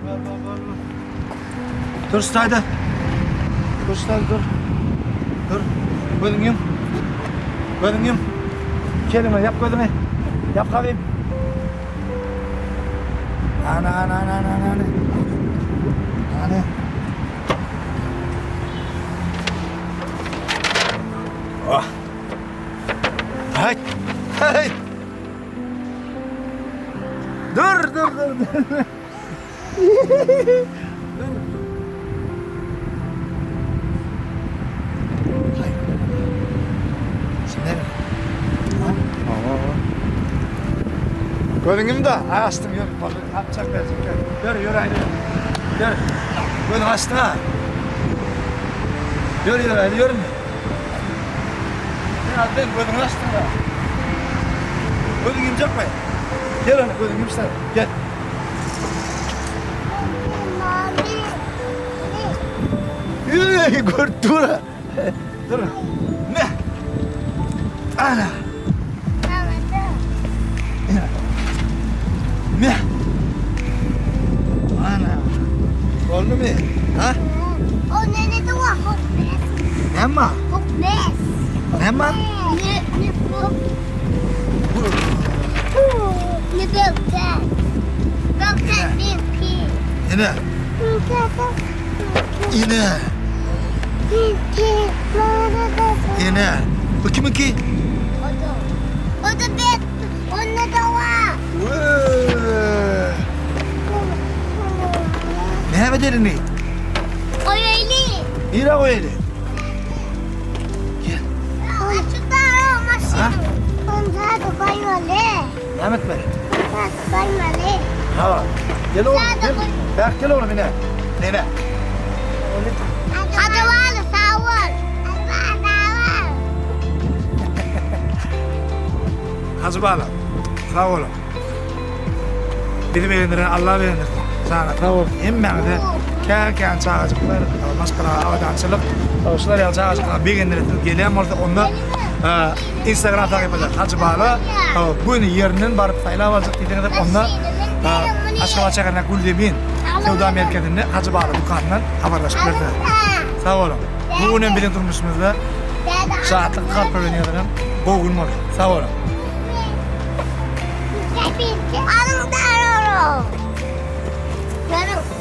Bar, bar, bar, bar. Dur şu taýda. Dur şu taýda dur. Dur. Gözüňi ýum. Gözüňi ýum. Kelime ýap gözüňi. Ýap Habib. Ana ana ana ana ana. Ana. Oh. Hey. Hey. Dur dur dur dur. Gözüňi da açdym ýör. Tapjak berjek. Ýör ýör aýdy. Ýör. Gözüňi açdyň ha. Ýör ýör aýdy ýör indi. Sen ben gözüňi açdyň ha. Gözüňi ýumjakmy? Gel ana gözüňi ýumşa. Gel. Üy, görüp dur. Dur. Ne? Ana. Ne? Ana. Boldumy? Ha? O ne de var? Hopmes. Näme? Hopmes. Näme? Ne ne bu? Ne bökte? Bökte benimki. Ine. Ine. Ine. Bu kiminki? O da. O da ben. Onda da var. Näme derini? Koyaylı. Nire koyaly? Gel. Ha? Onda da koymalı. Näme etmeli? Onda da koymalı. Ha. Gel oğlum gel. Bak gel oğlum ine. Nene. Hadi var sağ ol. Hadi var sağ ol. Hajy bala. Sag boluň. Bizi begendiren Allah begendirsin. Jana sag bol. Hemmäňize kän kän çagajyklar, maşgala abadançylyk, şular ýaly çagajyklar begendiresiňiz gelýän bolsa onda Instagram sahypada Hajy bala göni ýerinden baryp saýlap aljak diýseňizem onda Aşgabat şäherindäki Gülzemin söwda merkezinde Hajy bala dükanyndan habarlaşyp bilersiňiz. Sag boluň. Bu gün hem biziň durmuşymyzda şatlyk kalplar bilen ýazylan gowy gün boldy. Sag boluň. Alın da. Görün.